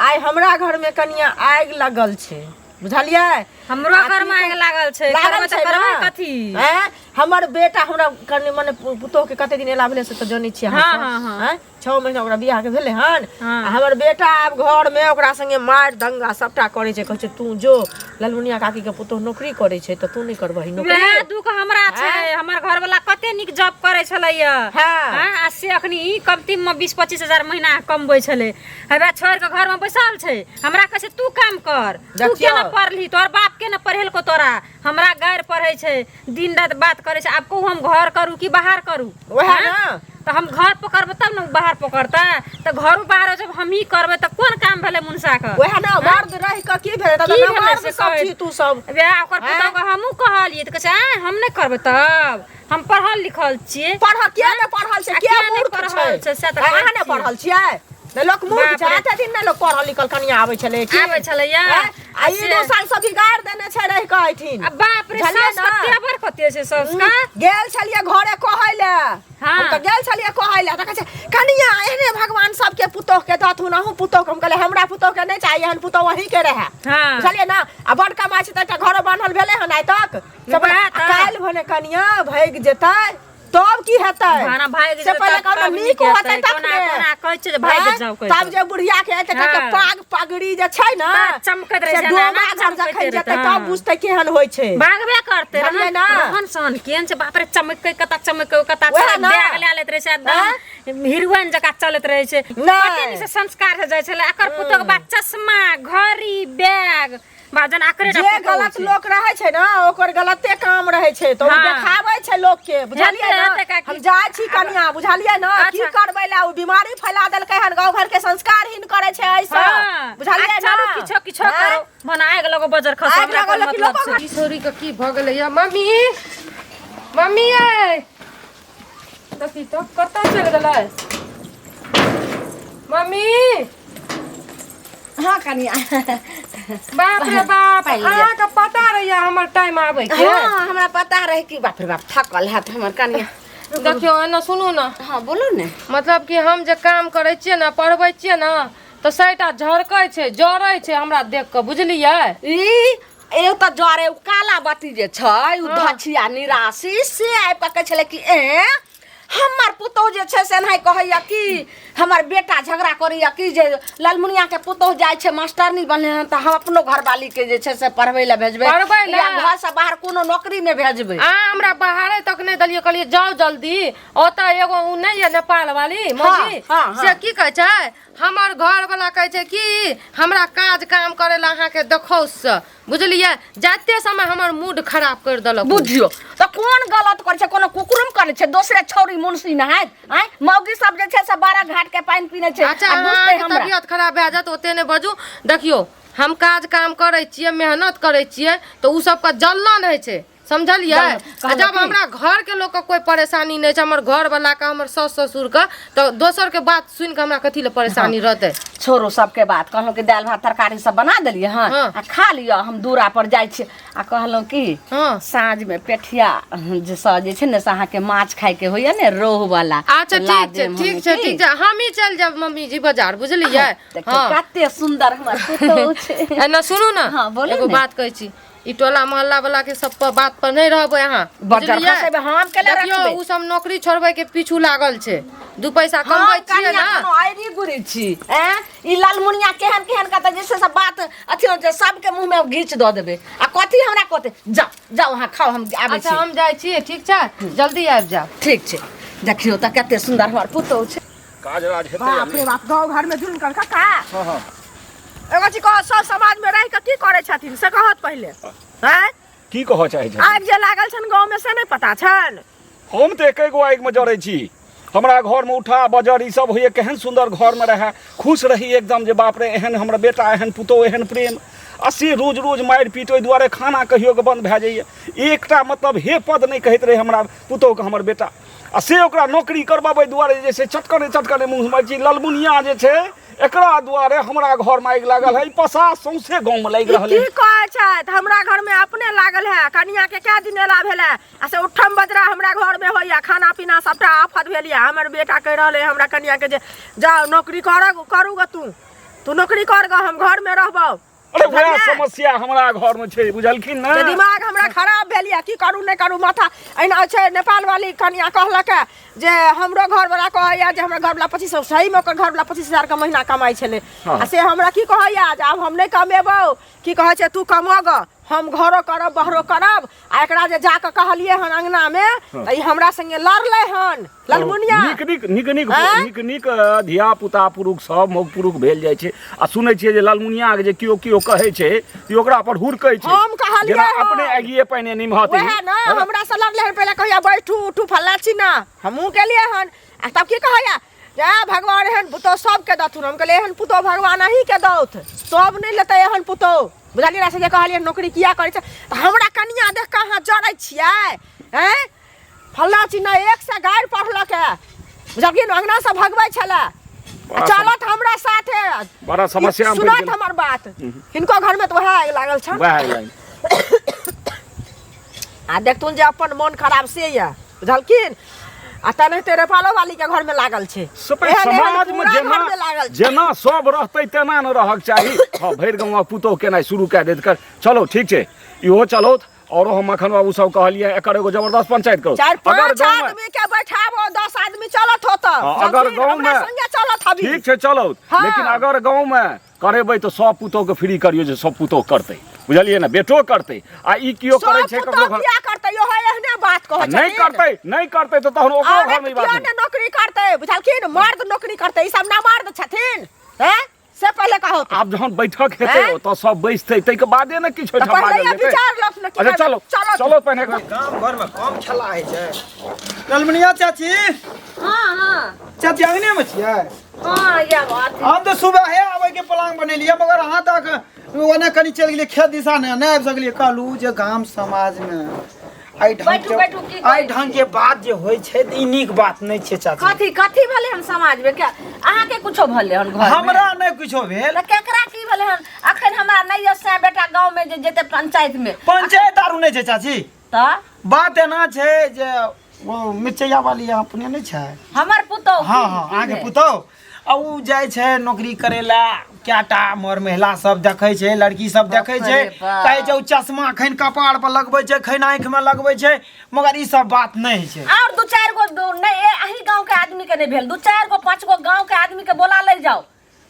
आइ हमरा घरमे कनिया आगि लगल छै, बुझलियै? हमरो घरमे आगि लागल छै। लागल करबै तऽ छै करबै ने? कथी? आँय? हमर बेटा हमरा कनि मने पुतोह के कते दिन एला भेलै से तऽ जनै छियै अहाँ हाँ, सब। हाँ, हाँ। आँय? 6 महीना ओकरा बियाह के भेलै हन। हाँ। आ हमर बेटा आब घर मे ओकरा संगे मारि दंगा सबटा करै छै। कहै छै तू जो, ललमुनिया काकी के पुतोह नौकरी करै छै तऽ तू नहि करबही नौकरी? वएह दुख हमरा छै। हमर घरवाला कते नीक जॉब करै छलैया। हाँ। आ से अखनी ई कमती मे 20-25 हजार महीना कमबै छलै। हेबे छोड़ि कऽ घरमे बैसल छै। हमरा कहै छै तू काम कर, तू देखियौ। केना पढ़ली, तोहर बाप केना पढ़ेलको तोरा? हमरा गारि पढ़ै छै, दिन राति बात करै छै। आब कहू, हम घर करू कि बाहर करू? वएह हाँ? ने। तऽ हम घर पकड़बै तब ने ओ बाहर पकड़तै? तऽ घरो बाहर जब हमही करबै तऽ कोन काम भेलै मुनसा के? वएह ने, मर्द रहि कऽ की भेलै? की तऽ भेलै मर्द से सब कहै। छी तू सब। वएह ओकर पुतहु के हमहूँ कहलियै तऽ कहै छै आँय, हम नहि करबै तब, हम पढ़ल लिखल छियै। पढ़ल किया नहि पढ़ल छै? आ किया किया नहि मूर्ख पढ़ल छै? छै, से तऽ अहाँ कहै नहि छियै। पढ़ल छियै? नहि लोक मूर्ख छै? बाप रे। एते दिन नहि लोक पढ़ल लिखल कनिया आबै छलै की? आबै छलैया। आँय? आ ई 2 साल सब बिगाड़ देने छै रहि कऽ एहिठिन। आ बाप रे, बुझलियै सास के ने? तेवर कते छै सास के। गेल छलियै घरे कहै लए। हाँ। हम तऽ गेल छलियै कहै लए तऽ कहै छै कनिया एहने भगवान सबके पुतोह के दथुन, अहूँ पुतोह के। हम कहलियै हमरा पुतोह के नहि चाही, एहन पुतोह अहीं के रहए। हाँ। बुझलियै ने? आ बड़ कमाइ छै तऽ एकटा घरो बान्हल भेलै हन आइ तक से? वएह आ तऽ। काल्हि भने कनिया भागि जेतै तब की हेतै? भाना भागि से जेतै पहिले तब कहू ने, तब नीक नीक होतै हेतै। कोना तखने। कोना कहै छै जे भागि आँय? जाउ कहि तब कऽ। जे बुढ़िया के एते हाँ। पाग पगड़ी जे छै ने, बात चमकैत रहै से छै, एना डोमा एना घर चमकैत जखन रहतै, जेतै हाँ। तब बुझतै केहन होइ छै। भागबे करतै। बुझलियै रहन ने? रहन सहन केहन छै, बाप रे, चमकै कता चमकै कता। वएह ने। बैग लए लैत रहै छै, एकदम हीरोइन जकाँ चलैत रहै छै। नहि। कते नीक से संस्कार से जाइ छलै। एकर पुतोह के बात चश्मा, घड़ी, बैग बाजन आकरे जे गलत लोक रहै छै ने, ओकर गलते काम रहै छै तऽ ओ देखाबै छै लोक के, बुझलियै हेतै, ने? हेतै काकी। हम जाइ छी कनिया, बुझलियै ने? की अच्छा। करबै ला, ओ बीमारी फैला देलकै हन, गाँव घर के संस्कारहीन करै छै एहिसँ। बुझलियै आ ने? चलू, किछो किछो आँय? करो, मन आगि लगो बजर खसो, आगि हमरा लगो कोन लेकिन मतलब लोको छै। ई छौरी के की भऽ गेलै या? मम्मी, मम्मी यै, देखी तऽ कतऽ चलि गेलै मम्मी? हाँ कनिया। बाप रे बाप! पानि लिअ। अहाँके पता रहैया हमर टाइम आबै के? हाँ, हमरा पता रहे कि बाप रे बाप, थकल हैत हमर कनिया। देखियौ, एना सुनू ने। हाँ, बोलू ने। मतलब कि हम जे काम करै छियै ने, पढ़बै छियै ने, तऽ सैटा झरकै छै, जरै छै हमरा देख कऽ, बुझलियै? ई एगो तऽ जरे उ काला बत्ती जे छै, उ धछिया निराशी से आबि कऽ कहै छलै कि ए हमर पुतोह जे छै से एनाहि कहैया कि हमर बेटा झगड़ा करैया कि जे ललमुनिया के पुतोह जाइ छै, मास्टरनी बनलै हन, तऽ हम अपनो घरवाली के जे छै से पढ़बै लए भेजबै। पढ़बै लए? या घरसँ बाहर कोनो नौकरी नहि भेजबै। अहाँ हमरा बाहरे तक नहि देलियै। कहलियै जाउ जल्दी। ओतऽ एगो उ नहि यऽ नेपाल वाली मौगी, हाँ, हाँ। से की कहै छै, हमर घर वाला कहै छै कि हमरा काज काम करै लए अहाँके देखौ से, बुझलियै? जाते समय हमर मूड खराब करि देलक उ। बुझियौ तऽ कोन गलत करै छै? कोनो कुकुरुम करै छै? दोसरे छौरी मुंशी नहायत आँय, मौगी सब जे छै से बारह घाट के पानि पीने छै। अच्छा, आ बुझतै अहाँके हमरा तबियत खराब भए जायत, ओते नहि बजू। देखियौ, हम काज काम करै छियै, मेहनत करै छियै, तऽ उ सबके जलन होइ छै, समझलियै? जलन- आ कहलहुँ जब की? हमरा घर के लोकके कोइ परेशानी नहि छै, हमर घर वाला के, हमर सास ससुर के, तऽ दोसर के बात सुनि कऽ हमरा कथी लए परेशानी रहतै? छोड़ो सबके बात। कहलहुँ कि दालि भात तरकारी सब बना देलियै हँ। हाँ। आ खा लिअ, हम दूरा पर जाइ छी। आ कहलहुँ कि साँझमे पेठिया जे सँ जे छै ने से अहाँके माछ खायके होइया ने, रोहु वाला। अच्छा। तऽ ला ठीक छै। देब ठीक हम छै। की? ठीक छै, हमही चलि जायब मम्मी जी बाजार, बुझलियै? देखियौ हँ। कते सुन्दर हमर पुतोहु छै। एना सुनू ने। हाँ, बोलू एगो ने। बात कहै छी, ई टोला मोहल्ला वाला के सब पर बात पर नहि रहबै अहाँ, बजर बुझलियै? खसेबै, हम केला देखियौ, रखबै? उ सब नौकरी छोड़बै के पीछू लागल छै, दू पैसा कमबै हम छियै कनिया ने। कोनो आइरी गुरी छी? ऐं, ई लालमुनिया केहन केहन कहतै जे से सब बात अथी होइ छै, सबके मुँह मे घीच दऽ देबै। आ कथी हमरा कहतै? जाउ जाउ, अहाँ खाउ, हम आबै अच्छा। छी। हम जाइ छियै, ठीक छै? जल्दी आबि जायब। ठीक छै। देखियौ तऽ कते सुन्दर हमर पुतोहु छै। काज राज हेतै या बाप रे नहि? बाप, गाँव घर में जुलम कर काका। हाँ हाँ एगो चीज कह, सब समाज में रह के की करे छथिन से कहत पहिले, हैं? की कहऽ चाहै छथिन? आगि जे लागल छन गाँव में से नहि पता छन? हम तऽ एके गो आगिमे जरै छी। हमरा घरमे उठा बजर ई सब होइए। केहन सुन्दर घरमे रहए, खुश रही एकदम जे बाप रे, एहन हमर बेटा, एहन पुतोह, एहन प्रेम, आ से रोज रोज मारि पीट। ओहि दुआरे खाना कहियो के बंद भए जाइए। एकटा मतलब हे पद नहि कहैत रहै हमरा पुतोहके हमर बेटा, आ से ओकरा नौकरी करबाबै दुआरे जे छै चटकने चटकने मुँह मारै छी। ललमुनिया जे छै, एकरा दुआरे हमरा घरमे आगि लागल है। ई पसा सौंसे गाँवमे लागि रहल की है। कहै छथि? हमरा घर में अपने लागल है। कनिया के कै दिन एला भेल है, आ से उठम बजरा हमरा घर में होइया, खाना पीना सबटा आफत भेल या। हमर बेटा कहि रहल है हमरा कनिया के जे जाओ नौकरी कर करू ग तू। तू नौकरी कर ग हम घर में रहबौ। अरे वएह बुझलियै? समस्या हमरा घर में छै, बुझलखिन ने? जे दिमाग हमरा खराब भेल यऽ, की करू नहि करू, माथा एहिना छै। नेपाल वाली कनिया कहलक जे हमरो घरवला कहैया जे हमरा घरवला 2500, सहीमे ओकर घरवला 25,000 के महीना कमाइ छलै। आ से हमरा की कहैया जे आब हम नहि कमेबौ, की कहै छै, तू कमऽ ग, हम घरो करब बहरो करब। आ एकरा जे जाकऽ कहलियै हन अङ्गनामे तऽ ई हमरा संगे लड़लै हन ललमुनिया। नीक नीक नीक नीक आँय? नीक नीक धिया पुता पुरुख सब मौग पुरुख भेल जाइ छै। आ सुनै छियै जे ललमुनिया के जे केओ केओ कहै छै तऽ ओकरा पर हुड़कै छै। हम कहलियै जेना हन। अपने आगिए पानि निमहत वएह ने हमरा से लड़लै हन। पहिले कहैया बैठू उठू फल्ला चिन्ना, हमहूँ गेलियै हन। आ तब की कहैया जे भगवान एहन पुतोह सबके दथुन। हम कहलियै एहन पुतोह भगवान अहीँके दौथ, सब नहि लेतै एहन पुतोह। बुझलियै ने? से जे कहलियै नौकरी किया करै छै तऽ हमरा कनिया देख कऽ अहाँ जरै छियै? आँय फल्ला चिन्ना एक से गारि पढ़लक है, बुझलखिन? अङ्गना से भगबै छलै आ चलत हमरा साथे। बड़ा समस्या में पड़ि सुनत गेल। हमर बात। हिनको घरमे तऽ वएह आगि लागल छनि। वएह आगि लागल। आ देखथुन जे अपन मन खराब से यऽ, बुझलखिन? आ तेनाहिते नेपालो वाली के घर में लागल छै। सब एहन एहन समाज में पूरा जेना घर में लागल छै। जेना सब रहतै तेना ने रहक चाही। हँ, भरि गाँव पुतोह केनाइ शुरू कए देत कर। चलो ठीक छै, इहो चलो। औरो हम मखन बाबू सब कहलियै एकर एगो जबरदस्त पंचायत करू। चारि अगर पाँच गाँव में आदमी के बैठाबो, 10 आदमी चलत होत। हाँ, अगर गाँव हमरा में संगे चलत हबी। ठीक छै चलो। हाँ। लेकिन अगर गाँव में करेबै तऽ सब पुतोह के फ्री करियौ, जे सब पुतोह करतै, बुझलियै ने? बेटो करतै आ ई कियो करै सब छै पुतोह ककरो घर किया करतै? इहो एहने बात कहै नहि छथिन। करतै, नहि करतै तऽ तहन ओकरो औरत घर में ई बात कियो नहि। ने नौकरी करतै, बुझलखिन? मर्द नौकरी करतै, ई सब ना मर्द छथिन। हैं, से पहिले कहू तऽ। आब जहन बैठक हेतै हैं? ओतऽ सब बैसतै ताहिके बादे ने किछु तऽ ओहिठाम पहिले बाजल ई जेतै। विचार लफ ने की अच्छा करबै। चलो चलो। चलो पहिने गाम घर में कम खेला होइ छै। ललमुनिया चाची। हाँ हाँ। चाची अंगने में छियै? हाँ, या बात। हम तऽ सुबह हे आबै के प्लान बनेलियै, मगर अहाँ तक ओने कनि चलि गेलियै खेत दिशा, ने नहि आबि सकलियै। कहलहुँ जे गाम समाज में एहि ढंग बैठू, के बैठू, की एहि कहै ढंग के बात जे होइ छै तऽ ई नीक बात नहि छै चाची। कथी कथी भेलै हन समाज में? क्या अहाँके कुछो भेलै हन घर में? हमरा नहि कुछो भेल। तऽ केकरा की भेलै हन? अखन हमरा नहि यऽ सैं बेटा गाँव में जे जेतै पंचायत में। पंचायत आरू नहि छै चाची। तऽ बात एना छै जे ओ मिरचैया वाली अहाँ अपने नहि छै? हमर पुतोह? हाँ हाँ, अहाँके पुतोह। आ उ जाइ छै नौकरी करै लए, कएटा मर महिला सब देखै छै, लड़की सब देखै छै, बाप रे बाप। कहै छै उ चश्मा खैन कपार पर लगबै छै, खैन आँखि में लगबै छै, मगर ई सब बात नहि होइ छै। और दू चारि गो नहि, अही गांव के आदमी के नहि भेल, दू चारि गो पाँच गो गांव के आदमी के बोला ले जाओ।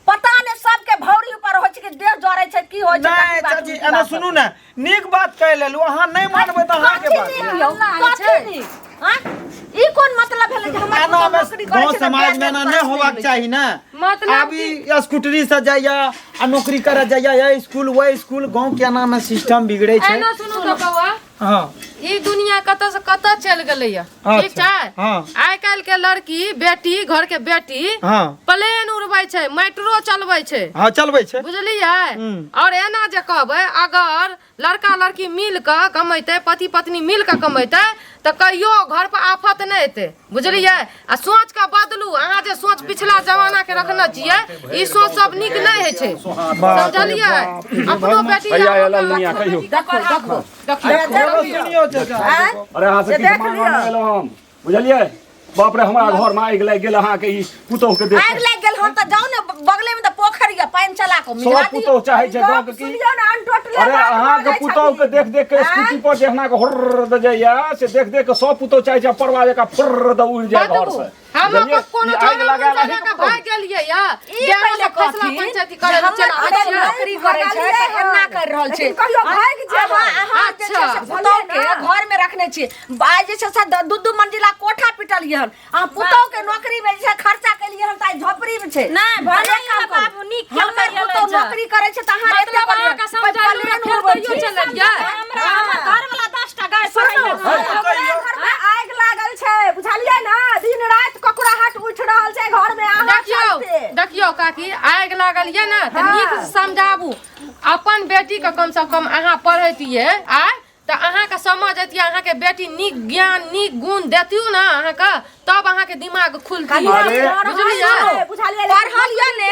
पता नहि सबके भौरी ऊपर होइ छै कि देह जरै छै, की होइ छै। नहि कथी बात, चाची, की एना बात। सुनू ने, नीक बात कहि लेलु, अहाँ नहि मानबै तऽ अहाँके कथी बात। नीक यौ, कथी नीक? आँय? ई कोन मतलब भेलै जे हमर एना पुतोह मे नौकरी करै गाँव छै तऽ समाज में एना पैसा नहि होबाक मिलै छै? चाही ने। मतलब आब ई स्कूटरी से जाइया आ नौकरी करे जाइया, ये स्कूल वो स्कूल, गाँव के एना में सिस्टम बिगड़े छै। एना सुनू तऽ बौआ, हाँ। ई दुनिया कतऽ से कतऽ चलि गेलैया, ठीक अच्छा, छै? हाँ। आइ काल्हि के लड़की बेटी, घर के बेटी, हाँ, प्लेन उड़बै छै, मेट्रो चलबै छै। हाँ, चलबै छै। बुझलियै? और एना जे कहबै, अगर लड़का लड़की मिल कऽ कमेतै, पति पत्नी मिल कऽ कमेतै तऽ कहियो घर पर आफत नहि एतै, बुझलियै? आ सोच के बदलू। अहाँ जे सोच पिछला जमाना के रखने छियै, ई सोच सब नीक नहि होइ छै, समझलियै? अपनो बेटी भैया, आरो एला दुनिया कहियौ। देखो देखो देखियौ। सुनियौ चाचा। अरे अहाँ से से किछु देख मांगऽ लिअ। नहि एलहुँ हम, बुझलियै? बाप रे, हमरा घर में आगि लागि गेल अहाँके ई पुतोह के देख। आगि लागि गेल हन तऽ जाउ ने, बगले में तऽ पोखरि यऽ, पानि चला कऽ सब मिला दियौ। पुतोह चाहै छै गाँव के की। सुनियौ ने, अनटोटले अरे बात अहाँके बाजै पुतोह के छथिन। देख देख के स्कूटी पर जे अहाँके हुर्र दऽ जाइया, से देख देख के सब पुतोह चाहै छै परवा जकाँ फुर्र दऽ उड़ि जाय घर बदबू से। हम बुझलियै? अपन कोनो ई आगि झोरा लगायल मुंह अहींके लगा के पुतोह। भागि गेलियै या ई जे अहाँ पहिले सब फैसला कहथिन पंचायती जे करे लए हमर चलि आबै पुतोह छियै। नौकरी करै छै तऽ एना कर रहल छै। लेकिन कहियो भागि जेबै। अहाँ जे छै से अच्छा। पुतोह के घर में रखने छियै। आइ जे छै से दू दू मंजिला कोठा पिटलियै हन। अहाँ पुतोह के नौकरी में जे छै खर्चा केलियै हन तऽ आइ झोपड़ी में छै। नहि, भने भले काम करू। बाबू नीक हमर केलकै पुतोह एलै नौकरी करै छै तऽ अहाँ मतलब एते अहाँके बलियै। समझाइलू प्लेन फेर उड़बै तैयो छी। चललियै। हमरा हमर घरवला 10टा गाय सुनू, पढ़ैया। ओकरा घर में आगि लागल छै, बुझलियै ने? दिन राति ककराहट उठि रहल छै घर में अहाँ देखियौ चलते। देखियौ काकी, आगि लागल ये ने तऽ नीक से समझाबू अपन बेटी के। कम से कम अहाँ पढ़ैतियै आइ तऽ तऽ अहाँके समझ अयतियै, अहाँके बेटी नीक ज्ञान नीक गुण देतियो ने अहाँके, तब अहाँके दिमाग खुलती। अरे, बुझलियै? बुझलियै? पढ़ल यऽ ने,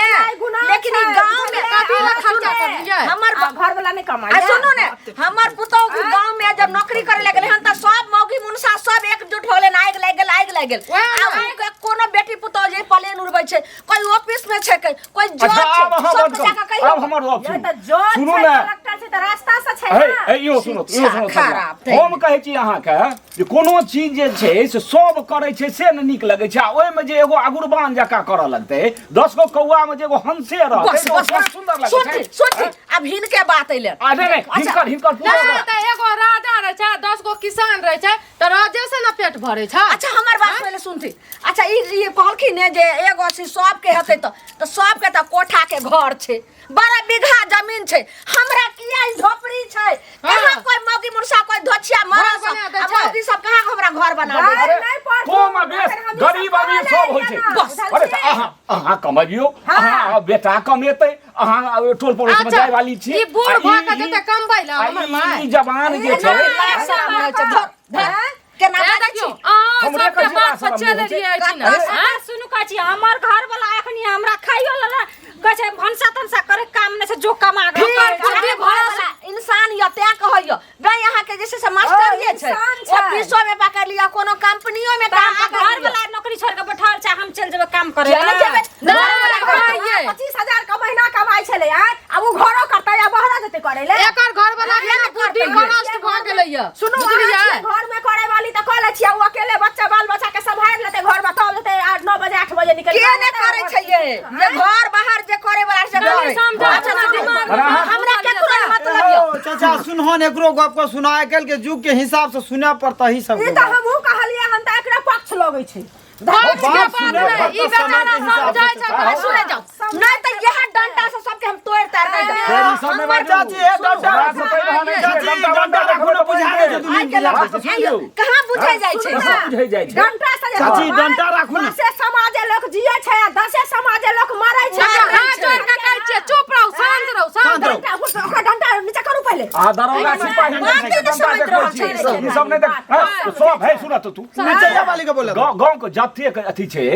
लेकिन ई गाँव में कथी लए खर्चा करलियै? हमर घर वाला नहि कमाइ। आ सुनू ने, हमर पुतोहु के गाँव में जब नौकरी करे लगले हन तऽ सब मौगी मुनसा सब एकजुट हो गेलै, आगि लागि गेल, आगि लागि गेल। वएह आ उ कोनो बेटी पुतोहु जे प्लेन उड़बै छै, कोई ऑफिस में छै, कोई जज अच्छा, छै, आब अहाँ सब बंद के जाके करू। कहियौ। आब हमर गप ये सुनू। तऽ जज सुनू छै, ने। कलेक्टर छै, तऽ रास्ता से छै हे ना। हे, इहो सुनू, इहो सुनू। शिक्षा खराब थै। हम कहै छी अहाँके जे कोनो चीज जे छै से सब करै छै से ने नीक लगै छै, आ ओहिमे जे एगो अगुरबान जकाँ करऽ लगतै, 10 गो कौआमे जे एगो हंसे रहतै, बस तऽ ओ बस बड़ बस, सुन्दर लगै सुनती छै। सुनती, आब हिनके बात अइले। आ नहि नहि, अच्छा। हिनकर हिनकर पूरा नहि गप। तऽ एगो राजा रहै छै, 10 गो किसान रहै छै, तऽ राजे से ने पेट भरै छै। अच्छा, हमर बात पहिले सुनती। अच्छा, ई ई कहलखिन ने जे एगो से सबके हेतै, तऽ सबके तऽ कोठा के घर छै, 12 बीघा जमीन छै, हमरा किया ई झोपड़ी छै? कहाँ कोई मौगी मुर्सा, कोई धोछिया मरल घर बना दै सब, आ छै। मौगी सब कहाँ हमरा घर बना दै अरे, छै? नहि पढ़ू, कम आ बेस अगर हम ई गरीब सब अमीर कऽ सब होइ लेलियै छै। ना, बस, अरे तऽ बुझलियै? अहाँ अहाँ कमबियौ, अहाँ बेटा कमेतै, अहाँ टोल पड़ोस में अच्छा, जाय वाली छी। ई बूढ़ आ भऽ कऽ जेतै कमबै लए आ हमर ई- माय? ई जवान जे छै, लाज शरम होइ छै, धर धर, केना ए बाजै देखियौ, छी? अहाँ हमरे सबके कहै छी बात पर लाज शरम चलि नहि होइ छै। रहियै छी ने। अरे, आँय? सुनू, कहै छी हमर घर वाला एखनी हमरा खाइयो लेल कहै छै भनसा तनसा करे के काम नहि छै, जो कमा के ओकर बुद्धि अहाँ भरल घरवला इंसान यऽ तें कहैय नहीं, अहाँके जे छै से मास्टर जे छै, इंसान छै। ऑफिसो में पकड़ लिअ, कोनो कंपनियो में काम आ पकड़ घर लिअ। वाला नौकरी छोड़ के बैठल छै, हम चलि जेबै काम करे किया नहि जेबै? नहि, घरवला नहि, करतै। 25,000 के महीना कमाइ छलै आय, आब उ घरो करतै आ बहरा जेतै करै ले? एकर घर वाला के ने बुद्धि भ्रष्ट भऽ गेलैया, सुनू, अहाँ बुझलियै? छियै घर में करे वाली तऽ कऽ लै छियै, उ अकेले बच्चा बाल बच्चा के सम्हारि लेतै घर में, तब जेतै 8 9 बजे 8 बजे निकलि के नहि करै छै ये? जे घर बाहर जे करे वाला से कनि करे। समझाउ, अच्छा, अपना सुनू। दिमाग अरे अहाँ- हमरा केकरो नहि मतलब यऽ। ओ, चाचा सुनहो ने, एकरो गप के सुना, आइ काल्हि के युग के हिसाब से सुनऽ पड़तै ई सब ई के तऽ बात। हमहूँ कहलियै हन, तऽ एकरा पक्ष लगै छै। पक्ष के बात बात सुनऽ नहि, पड़तै, ई समय बेचारा के हिसाब से समझै छै। आ, सुने जाओ, नहीं तऽ इएह डंटा से सबके हम तोड़ि ताड़ि दे देब। फेर ई सब नहि बाजू। चाची, हे डंडा हमरा से पैघ अहाँ नहि छियै, चाची, डंडा डंडा रखबै राखू ने, तऽ बुझा बनि दै छै गेल। दुनू आइ बात तऽ सुनि लियौ। कहाँ बुझै जाइ छै? कहाँ बुझै जाइ छै? डंटा से जे चाची, डंटा राखू ने। दसे समाजे लोक जिए छै आ दसे समाजे लोक मरै छै। हाथ जोड़ि कऽ कहै छियै, चुप रहू, शान्त रहू, शान्त शान्त रहू। रहू। डंटा, ओकरा डंटा नीचा करू पहिले। आ दरोगा सिपाही नहि बाते छै, नहि डंडा समझ देखबै रहल छियै। छै। ई सब नहि देख, हँ, सब है, सुनऽ तऽ तू। मिरचैया वाली के बोले। गाँव गाँव के जतेक अथी छै,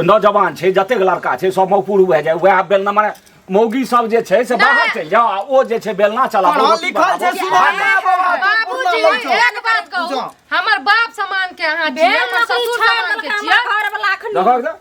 नौजवान छै, जतेक लड़का छै, सब मौपुर भए जाय, वएह बेलना, माने मौगी सब जे छै से बाहर चलि जाओ आ ओ जे छै बेलना चलाबो, पढ़ल रोटी लिखल बनाबो। छै, सुना ने बाबा, तू पुरना बाबूजी, लोग छौ। एक बात कहू, पूछो। हमर बाप समान के अहाँ छियै, भेल हमर नौकरी ससुर छोड़ि समान के देलकै छियै। हमर घर वाला एखनी। देखहक ने,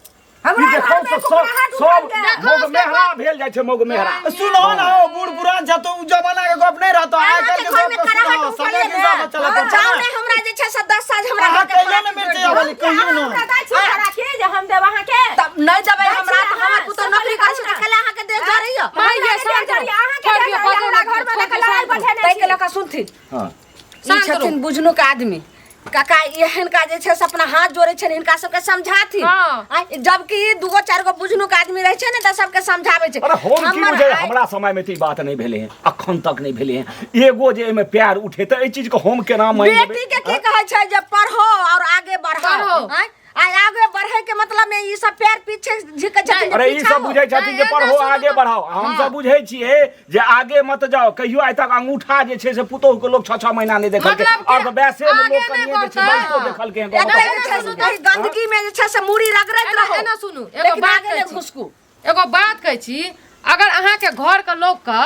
ई हमरा देखौ घरमे तऽ सब कुकराहट सब उठल गेल। मौग मेहरा भेल जाइ छै, मौग मेहरा। सुनो ना, ओ बूढ़ पुरान छै तो उ जमाना के गप नहीं रहतो, आइ अहाँके काल्हि के घरमे गप के कराहट सुनो, उठल समय के ये हिसाब ने? से चलऽ पड़तै जाउ ने। ने, हमरा जे छै से 10 साल हमरा अहाँ घरके कहियो ने खोराकी मिरचैया जोड़ि दियौ। वाली, कहियो ने। हमरा दै छी खोराकी जे हम देब अहाँके? तब नहि देबै दै हमरा छी तऽ हमर अहाँ, पुतोह नौकरी करै छै तऽ कैला अहाँके देह जरैया? माय ये, हमरा शान्त के रहू। देह अहाँके छोड़ि देह दियौ, जरैया, बाजू हमरा नहि, घरमे छोड़ि देखऽ दियौ, लड़ाई शान्त रहू। बढ़ेने ताहिके छी। लऽ कऽ सुनथिन, हँ। ई शान्त छथिन रहू। बुझनुक आदमी काका, एहनका जे छै से अपना हाथ जोड़ै छै हिनका सबके समझाथिन। हाँ। आँय, जबकि ई दूगो चारि गो बुझनुक आदमी रहै छै ने तऽ सबके समझाबै छै। अरे हम की हमर बुझै, आइ- हमरा समय में तऽ ई बात नहि भेलै हँ, अखन तक नहि भेलै हँ। एगो जे एहिमे प्यार उठेतै, एहि चीज के हम केना मानि लेबै? बेटी के की कहै छै जे पढ़ो और आगे बढ़ो। पढ़ो। आँय, आइ आगे बढ़े के मतलब में ई सब पैर पीछे झिकै छथिन जे अरे ई पीछा सब हो। बुझै छथिन जे नहि, पढ़ो एना सुनू आगे तऽ- बढ़ाओ, हम सब बुझै छियै जे आगे मत जाओ। कहियो आइ तक अंगूठा जे छै से पुतोहु के लोग 6-6 महीना नहि देखलकै, मतलब कि और वैसे में आगे लोग नहि कनिये जे छै बढ़तै। बजितो देखलकै हँ गाँव एतै में। जे छै से कही गंदगी में जे छै से मूड़ी रगड़ैत एना रहो, एना सुनू, एगो लेकिन बात आगे कहै नहि छी। घुसकू। एगो बात कहै छी, अगर अहाँके घरके लोकके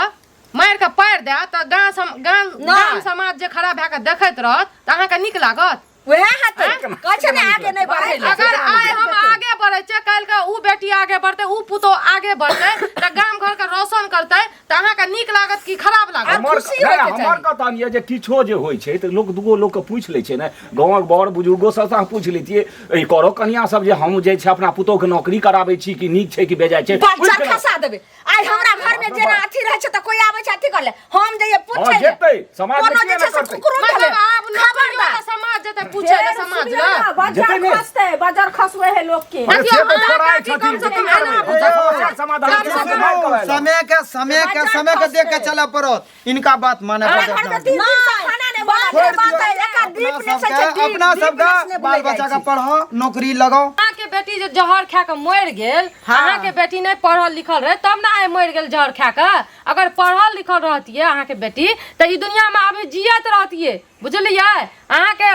मारि कऽ पारि दए तऽ गाँव सम गाम गाम समाज जे खड़ा भए कऽ देखैत रहत तऽ अहाँके नीक लागत? वएह हेतै, कहै छै ने आगे नहि बढ़ै लए। अगर आइ हम आगे बढ़ै छियै, काल्हि के उ बेटी आगे बढ़तै, उ पुतोह आगे बढ़तै तऽ गाम घर के रोशन करतै, तऽ अहाँके नीक लागत कि खराब लागत? हमर खुशी नहि, होइके हमर चाही। कथन यऽ जे किछो जे होइ छै तऽ लोक दूगो लोकके पूछि लै छै ने, गाँवक बड़ बुजुर्गो सबसँ अहाँ पूछि लैतियै, ई करो कनिया सब जे हम जे छै अपना पुतोहके नौकरी कराबै छी कि नीक छै कि बेजाय छै, पूछि बच्चा के खसा देबै। आइ हमरा घर में जेना अथी रहै छै तऽ कोई आबै छै अथी कर ले, हम जइयै पूछै हँ, ले। जेतै, समाज में कोनो किया जे छै नहि से करतै? कुकुरो मतलब भेलै। आब नौकरी वाला खबरदार। समाज जेतै पूछै ले फेर समाज सुनियौ लए? ने, बजर जेतै ने। खसतै, बजर खसबै है लोक के। अरे देखियौ, से तऽ अहाँ छोड़ाइ काकी कम छथिन से की कम करबै? एना ओकर समस्याके समाधान चारि छै, सए से नहि करबै। समय के समय के बजर समय के देख के खसतै। चलऽ पड़त, इनका बात माने हमरा पड़त। घर में 3 दिन से खाना नहि बनल छोड़ि है। बात है, एकर अपना दीप नहि सबके छै, दीप अपना दीप सबके नहि बाल बुलै बच्चा जाइ के पढ़ो, नौकरी लगाओ। अहाँके अहाँके बेटी जे जहर खा के मरि गेल, अहाँके बेटी नहि पढ़ल लिखल रहे तब ने आइ मरि गेल जहर खा के। अगर पढ़ल लिखल रहतियै अहाँके बेटी तऽ ई दुनियामे अभी जियत रहतियै, बुझलियै? अहाँके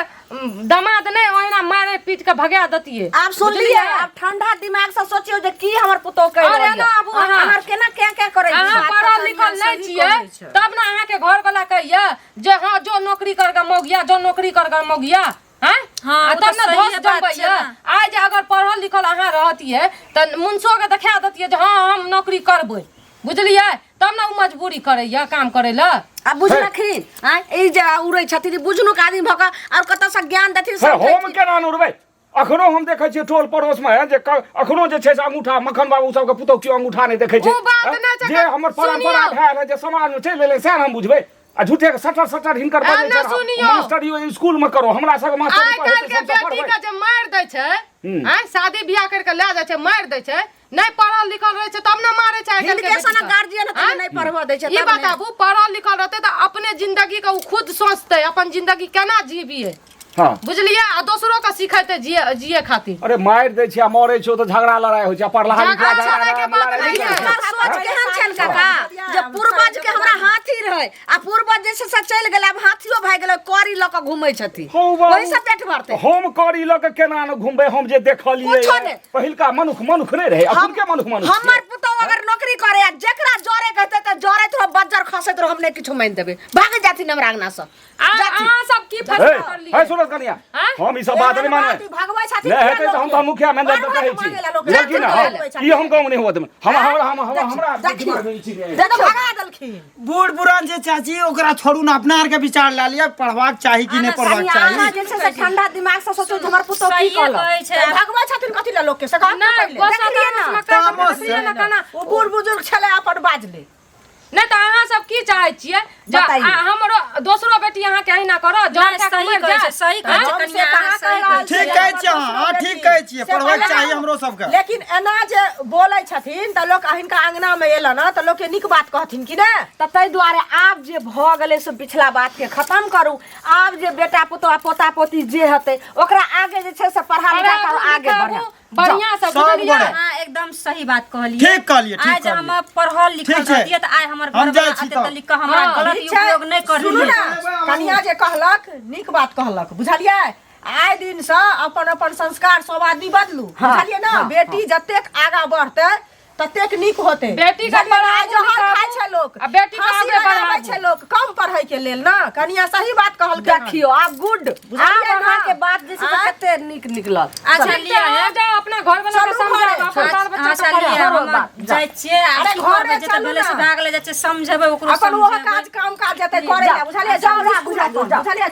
दमाद नहि ओहिना मारे पीट के भगा देतियै। आब सुनलियै? बुझलियै? आब ठंडा दिमाग से सोचियौ जे की हमर पुतोह कहि अरे रहल ना यऽ। आबू अहाँ। अहाँ केना क्या क्या करै छी? अहाँ बात पढ़ल तऽ लिखल सही नहि छियै कहै छै। तब ने अहाँके घर वाला कहैया जे हाँ जो नौकरी करगा मौगिया, जो नौकरी करगा मौगिया, हैं? हाँ, आ ओ तब तऽ ने सहिए धस बात छै जमबैया। ने। आइ जे अगर पढ़ल लिखल अहाँ रहतियै तऽ मुनसो के देखा देतियै जे हाँ हम नौकरी करबै, बुझलियै? तब ने ओ मजबूरी करैया काम करै लए। आ बुझलखिन आँय, ई जे उड़ै छथिन, ई बुझनुक आदमी भऽ कऽ आओर कतऽसँ ज्ञान देथिन हे, समझै हम केना ने उड़बै? अखनो हम देखै छियै टोल पड़ोसमे जे अखनो जे छै से अंगूठा मखन बाबू सबके पुतहु केओ अंगूठा नहि देखै छै। ओ बात नहि छै, जे हमर परंपरा सुनियौ। भेल है, जे समाजमे चलि एलै, सएह ने हम बुझबै। आ झूठे के सटर सटर हिनकर बजै ने छै। सुनियौ। मास्टरी स्कूल में करो, हमरा सबके मास्टरी आइ काल्हि के बेटी के जे मारि दै छै, आँय, शादी बियाह करि के लए जाइ छै, मारि दै छै, नहि पढ़ल लिखल रहै छै तब ने मारै छै आइ काल्हि के हिनके बेटी सनक के। गार्जियन हेतै आँय? नहि पढ़बऽ दै छै ई तब ने। बताबू, पढ़ल लिखल रहतै तऽ अपने जिंदगी के ओ खुद सोचतै, अपन जिंदगी केना जीबियै, हाँ बुझलियै? आ दोसरो के सिखेतै जिए जिए खातिर। अरे मारि दै छै आ मरै छै तऽ झगड़ा लड़ाइ होइ छै, आ पढ़लहा झगड़ा लिखला लड़ाइ के बात लड़ाइ नहि करै छै। छै। हमर सोच केहन छनि काका जे पूर्वज के हमरा हाथी रहै आ पूर्वज जे छै से चलि गेलै, आब हाथियो भए गेलै, करी लऽ कऽ घूमै छथिन, हौ बाबू। ओहि से पेट भरतै। हम करी लऽ कऽ केना ने घुमबै? हम जे देखलियै कुछो नहि। पहिलका मनुख मनुख नहि रहै, अखुनके मनुख मनुख छियै। हमर पुतोह अगर नौकरी करे आ जेकरा जरे कहतै तऽ जरैत रहो, बज्जर खसैत रहो, हम नहि किछो मानि देबै, भागि जाथिन हमरा अंगना से। आ जाथिन। अहाँ सब की हे, फैसला करलियै? हे सूरज कनिया, आँय? हम ई सब बात नहि मानबै। भगबै छथिन नहि हेतै तऽ हम तऽ मुखिया मैनेजर मारबै कहै तऽ छी। मांगे ला लोक। बुझलखिन ने? जाथिन हँ, भगबै ई हम गाँव नहि हुअ देबै। हम हमरा हम हमरा हमरा देखियौ। दिमागमे ई चीज नहि देखियौ, भगा देलखिन। बूढ़ पुरान छै चाची, ओकरा छोड़ू ने, अपना आरके विचार लए लिअ, पढ़बाक चाही कि नहि पढ़बाक कनिया, अहाँ चाही। जे छै से ठंडा दिमाग से सोचू जे हमर पुतोह की सहिए कहलक। कहै छै। भगबै छथिन कथी लए लोकके से कहत ने नहि पहिले। गोसा देखलियै ने? तामसमे कहि देलकै, तामस देखलियै ने केना? ओ बूढ़ बुजुर्ग छलै अपन बाजलै। नहि तऽ अहाँ सब की चाहै छियै जे बताइए। हमरो दोसरो बेटी अहाँके अहिना करत, जहर नहि, खा कऽ सही मरि कहै छै, जायत? सही कहै छै हम से कनिया, कहाँ अहाँ सही कहि रहल कहै ठीक छियै, कहै छियै हमर अहाँ, हाँ, दोसरो ठीक बेटी। कहै छियै, से पढ़बाक पहिले चाही हमरो सबके। लेकिन एना जे बोलै छथिन तऽ लोक हिनका अंगना मे एलन तऽ लोकके नीक बात कहथिन कि नहि? तऽ ताहि दुआरे आब जे भऽ गेलै से पिछला बातके खतम करू। आब जे बेटा पुतोह आ पोता पोती जे हेतै ओकरा आगे जे छै से पढ़ा लिखा कऽ पढ़ाबू, आगे लिखाबू, बढ़ा बढ़िआँ से, सब बुझलियै? गोरे। अहाँ एकदम सही बात कहलियै। ठीक कहलियै, ठीक आइ जे कहलियै। हम पढ़ल लिखल ठीक छै। रहतियै तऽ आइ हमर हम घरवला जाइ छी एते तब। तक लिख कऽ हमरा हाँ, गलत ठीक छै। उपयोग नहि सुनू करतियै। ने, कनिया जे कहलक नीक बात कहलक, बुझलियै? आइ दिनसँ अपन अपन संस्कार सब आदमी बदलू, बुझलियै ने? बेटी जतेक आगाँ बढ़तै ततेक नीक होतै। बेटी के बुझलियै ने? आइ पढ़ाबू, जहर लिखाबू, खाइ छै लोक, आ बेटी के फांसी आगे लगाबै बढ़ाबू। छै लोक कम पढ़ै के लेल ने। कनिया सही बात कहलकै हन। देखियौ आब गुड, बुझलियै आब ने? अहाँके बात जे छै से आँय? कते नीक निकलल। अच्छा ठीक छै, लिअ अहाँ जाउ अपना घर वाला के चलू समझाउ, घरे। अपन बाल बच्चा के अच्छा पढ़ाउ। लिअ, हम बात, जाइ छियै। आ अरे की घरे करबै, जतऽ चलू भेलै से ने। भए गेलै, जाइ छियै समझेबै ओकरो, अपन ओहो समझेबै। काज काम काज जेतै करै लए, बुझलियै? जाउ समझा स्कूल बुझा अपन, जाउ। बुझलियै?